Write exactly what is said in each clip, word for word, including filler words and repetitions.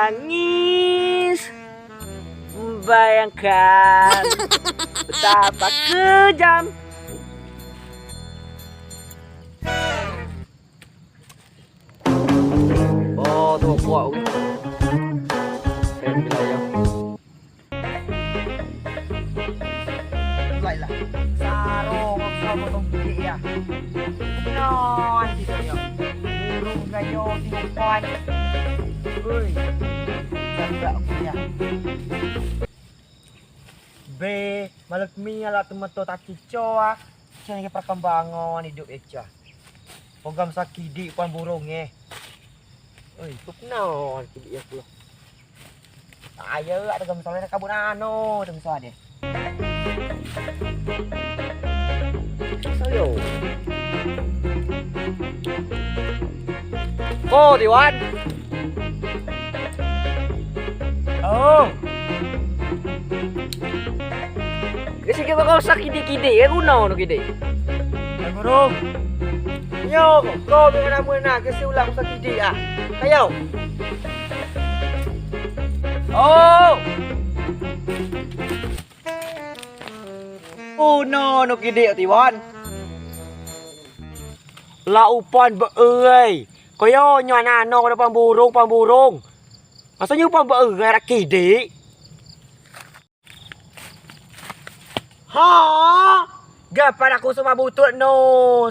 Tangis. Bayangkan betapa kejam. Oh, tu kuat. Saya bilang ya. Baiklah. Sarung, sarung potong gigi ya. Nyon gitu ya. Burung gayo di depan. Ui. Jaga aku ya. Be, malem kemia lak temeto taki coa. Coa nege perkembangan idup e coa. Pogam sakidi pan burung e. Oi, tu kenal sakidi ya pulo. Ayo, ade gam soalnya kabun ano, tu misal ade. Sayo. Oh, Tiwan. Oh. Kesi ke bakal usah kidi-kidi, ya guna no kidi. Bang Burung. Yo, kau dengan nama nak kesi ulang usah kidi ah. Ayo. Oh. Oh, no, no kidi Tiwan. La upan beei. Koyo nyo anak no pada pamburung, pamburung. Masa nyo upan beei rak kidi. Ha? Gapa dak kusuk ma butut no,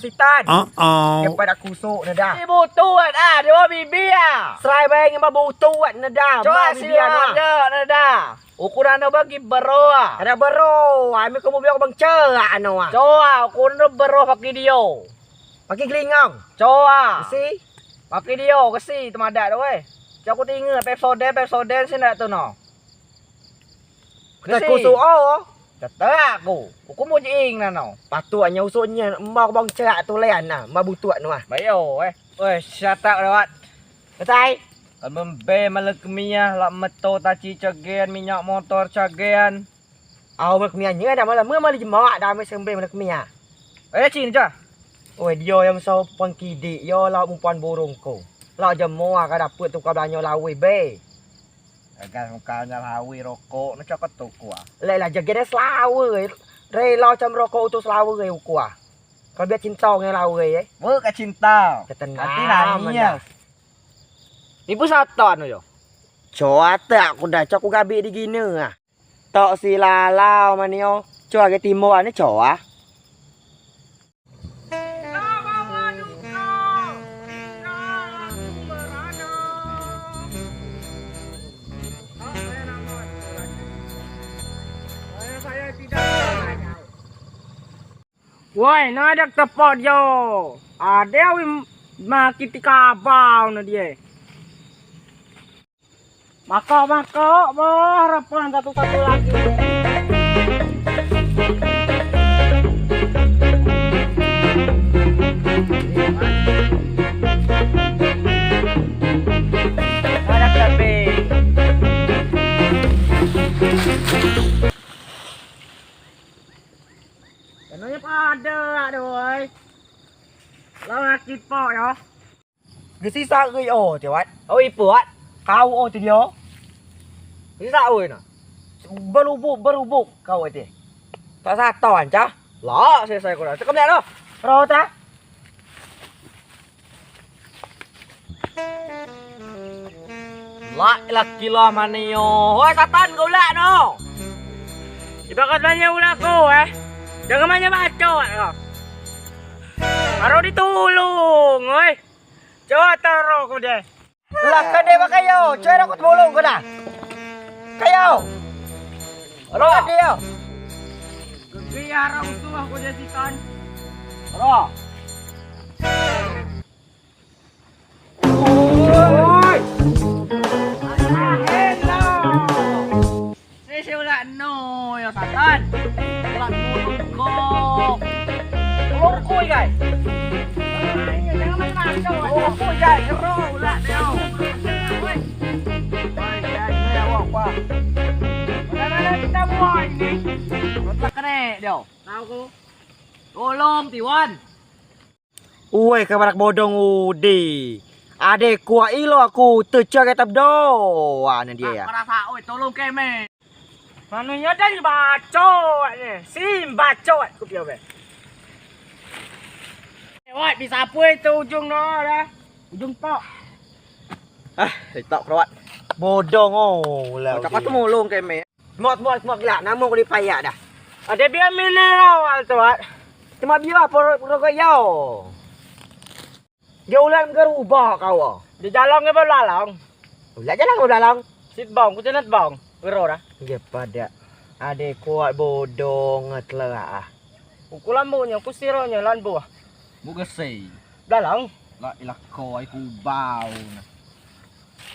Sitan? Uh-oh. Gapa dak kusuk ne dah? Di butut ah, di bawah bibi ah. Serai bae ngen ma butut ne dah. Coa ma bibi anu ah. Ada ne dah. Ukuran ne bagi bero ah. Ada bero, ami kamu bilang bang cerak anu ah. Coa, ukuran ne bero pakai dio. Pakai gelingong. Coa. Besi. Pakai dio, kesi temadak tu weh. Coa ku tinga Pepsodent, Pepsodent si ndak tu no. Kesi. Kusuk o. Teteak ku. Uku mujing nano. Patut nyo usuk nyo, embau bang cerak tu lean nah, embau butut nu ah. Bayo eh. Weh, satak lewat. Betai. Kan membe malem kemia, lak meto taci coa gen, minyak motor coa gen. Au malem kemia nyo dah malem, malem jemak dah ame sembe malem kemia. Eh, cin coa. Weh, dio yang so pengkidi, yo lak mupan burung ko. Lak jemoa ka dapet tukar belanyo lawei be. Agar muka nya lawei rokok, ne cokot tu kua. Lek lah jaga dah selawei. Rela cam rokok utus selawei ukua. Kalau biar cinta ngai lawei eh. Weh, ka cinta. Ketenang. Ati nangis. Ni pun satan yo. Coa tak aku dah cok ku gabi di gine ah. Tok si lalau manio. Coa ke timbo ane coa. Woi, nadeak tepok dio. Ade awei makiti kabau ne die. Makok, makok, boh, harapan satu-satu lagi. Ada kambing. Kenanya pada, aduh, woi. Lawan kipok, ya. Gesi sa gei o ti wat. O ipu wat. Kau o ti dio. Gesi sa oi na. Berubuk, berubuk kau ti. Tak sato anca. Lah, selesai kau dah. Cakap dah. Ro ta. Lah, laki lah manio. Woi, satan kau lah no. Ibarat banyak ulah kau eh. Jangan banyak bacot kau. Baru ditulung, oi. Coa taro ku de. Lah, ka de ba kayo, coa ro ku temulung ku da. Kayo. Ro. Ka de yo. Biar ro usuh ku de sitan. Ro. Oi. Alah, hello. Sisi ulak no yo satan. Ulak mulung kok. Mulung koi kai. Mulung koi kai, kero ulak dio. Oi, kai, kai, awak, Pak. Mana-mana kita buat ini. Kontak kene dio. Tahu ku. Tolong, Tiwan. Uwei, kabarak bodong udi. Ade kuat ilo aku tecak kitab doa ne dia ya. Merasa oi tolong keme. Manusio dah dibacot ne, si bacot ku pio be. Lewat bisa apa itu ujung no dah. Ujung tok. Ah, tok lewat. Bodong oh lah. Cakap tu mulung keme. Semua, semua, semua gila. Nama ku dipayak dah. Ade bia mineral tu, Wak. Cuma bia apa rokok yo. Dio ulan gerubah kau. Di jalang ke belalang. Ulan jalang ke belalang. Sit bong, ku cenat bong. Gero dah. Dia pada. Ade kuat bodong ngetela ah. Uku lambu nyo, ku siro nyo lan buah. Bu gesei. Belalang. La ilah kau ai ku bau nah.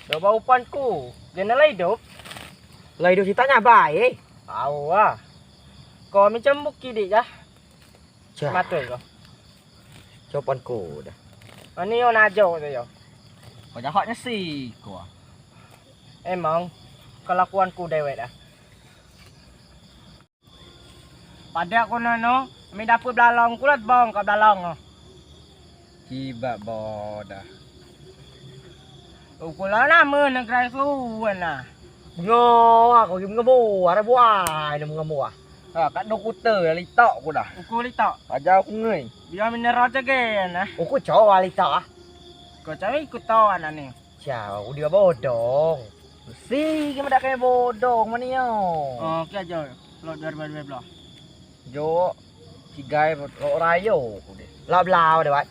Dah bau pan ku. Gena la idup. La idup si tanya bae. Au ah. Kau macam buki dik kah? Cah. Matoi kau. Copan ku dah. Ani yo najo tu yo. Kau jahak nyesi kau. Emang kelakuan ku dewek dah. Pada ku nono, mi dapur belalong kulat bong ka belalong. Cibak bodah. Uku lah nama negara suan lah. Nyo, aku gi mengemuah, ada buah, ada mengemuah. Ha, kat dokter litak ku dah. Uku litak. Aja aku ngei. Biar mineral cegen ah. Uku coa litak ah. Kau cari ikut tau anak ni. Cau, udah bodong. Si, gimana kayak bodong mana yo? Oh, oke aja. Lo dua ribu dua belas. Jo, tiga lo rayo ku deh. Lah belau deh, Wak.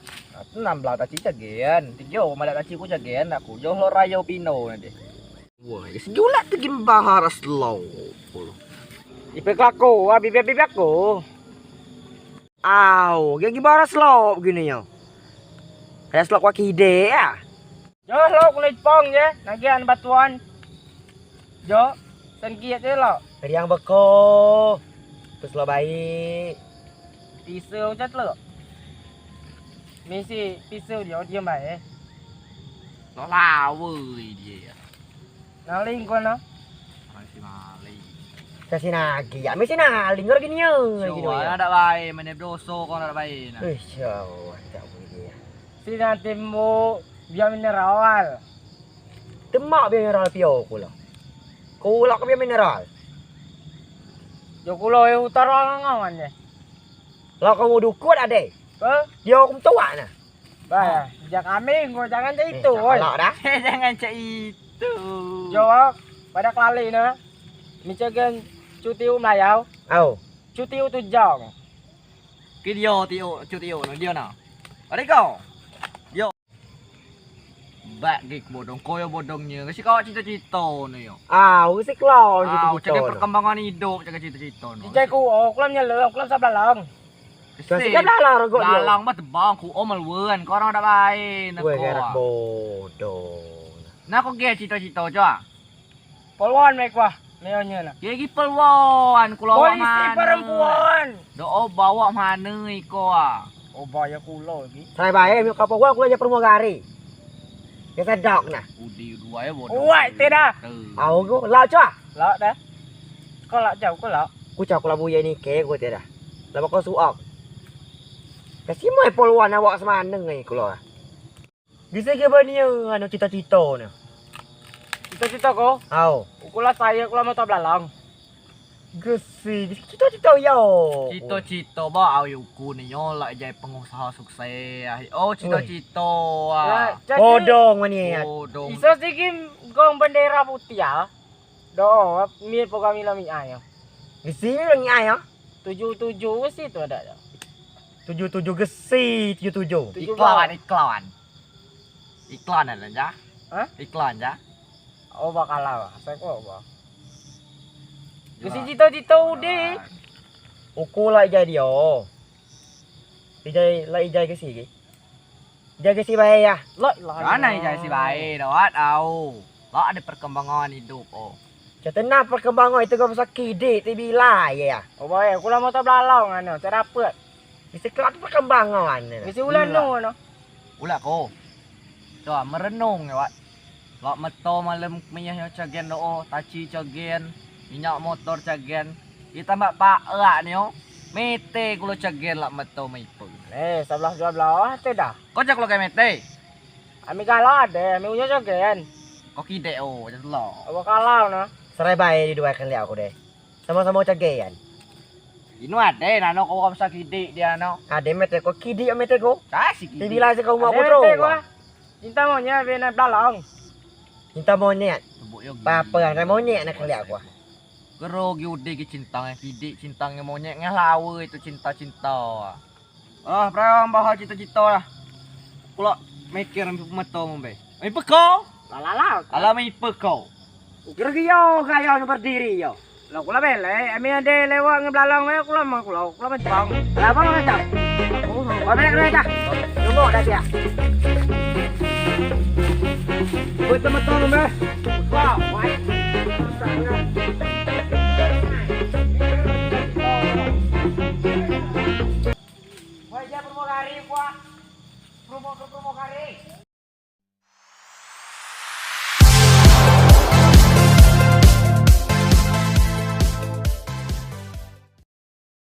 Enam belau taci cagen. Tiga madak taci ku cagen aku. Jo lo rayo pino deh. Wah, ya sejulat tu gim bahar slow. Ipe kelako, ah, bibir-bibir aku. Au, gim bahar slow begini yo. Kayak slow wak kide ya. Jo, lo kulit pong je, nagihan batuan. Jo, sengkiat je lo. Riang beko. Terus lo baik. Pisau cat lo. Misi pisau dia, dia baik. Lo lawei dia. Naling kau no. Masih maling. Kasih nagi ya, misi naling kau gini ya. Gini ya. Ada baik, mana doso kau ada baik nah. Eh, jauh, jauh dia. Si nanti mau biar mineral. Temak biar mineral pio kulo. Kulo ke biar mineral. Jo kulo e utara ngangawan je. Lah kamu dukut ade. Ke? Dia aku tuak nah. Bah, jak kami kau jangan cak itu. Kalau dah. Jangan cak itu. Jo, pada kelali nah. Misalkan cuti Melayau. Au. Cuti tu jang. Ki dio tio, cu tio no dio na. Ade kau. Dio. Bak gik bodong koyo bodong nyo. Kasi kau cito-cito no yo. Ah, kasi kau cito-cito. Cak perkembangan hidup cak cito-cito no. Cak ku, oh, kulam nyelem, kulam sablalang. Kasi belalang rogo dio. Belalang mah tebang ku om alwen, kau orang dak bae nak. Weh, anak bodoh. Nah, kau ge cito-cito coa. Polwan mek wah, neonyo na. Ye gi polwan kulo awak mane. Polisi perempuan. Do o bawa mane iko ah. O bawa kulo gi. Sai bae mi ka polwan kulo je perempuan gari. Ye sedok na. Udi dua ye bodoh. Uwak te dah. Au ku lak coa. Lak dah. Ko lak jauh ko lak. Ku coa kulo buye ni ke ku te dah. Lak ko suok. Kasi mai polwan awak semaneng ngai kulo. Gisi ke bani anu cito-cito ne. Cito-cito ko? Au. Uku lah sayo kulo motor belalang. Gisi, gisi cito-cito yo. Cito-cito ba au uku ne yo lak jai pengusaha sukses. Oh, cito-cito ah. Bodong mani ya. Bodong. Iso sigi gong bendera putih ah. Do, mir program ilo mi ayo. Gisi mi lagi ayo. Tujuh tujuh gisi tu ado. Tujuh tujuh gesi, tujuh tujuh. Iklan, iklan. Iklan ado ja. Hah? Iklan ja. Oh, bakalau. Asai ko ba. Gesi cito-cito udi. Uku lah ijai dio. Ijai, lah ijai gesi gi. Jaga si bae ya. Lok, lok. Mana ijai si bae dawat au. Lok ade perkembangan hidup oh. Cetena perkembangan itu gak besar kidik ti bilai ya. Oh bae, aku lamo tak belalau ngano, tak dapet. Mesti kelak tu perkembangan. Mesti ulan no no. Ulak ko. Coa merenung ya wak. Lok meto malem meyah yo cagen do o, taci cagen, minyak motor cagen. Ita mbak pak erak nio. Mete kulo cagen lok meto maipe. Eh, sebelah dua belah te dah. Ko cak kulo kai mete. Ami kalau ade, ami unyo coa gen. Ko kidek o, jatelok. Awo kalau ne. Serai bae di duai keliak uku de. Samo-samo coa gen. Inu ade, nano ko wamsa kidek dio no. Ade mete ko kidek, mete ko. Kasih kidek. Dibilang si ko mau. Ade ko mete tro ko. Cinta monyet, bena belalong. Cinta monyet. Tebuk yo. Papa, ade monyet ne keliak uku. Gero gi udi gi cinta ngen kidek, cinta ngen monyet, ngen lawe itu cinta-cinta. Ah, perang bahas cita-cita lah. Kulo mikir pemeto ngombe. Ipe ko? Lah, lah, lah. Alah, ipe ko? Ukir ki yo, kayo nu berdiri yo. Lah, kulo belek, ami ade lewat ngen belalong, eh, kulo mau, kulo, kulo mencong. Lah, apa lo mencong? Oh, kulo belek dulu dah. Tunggu dah dia. Buat pemeto ngombe. Wah, wah. Wah, dia promo kari, wah. Promo, promo kari.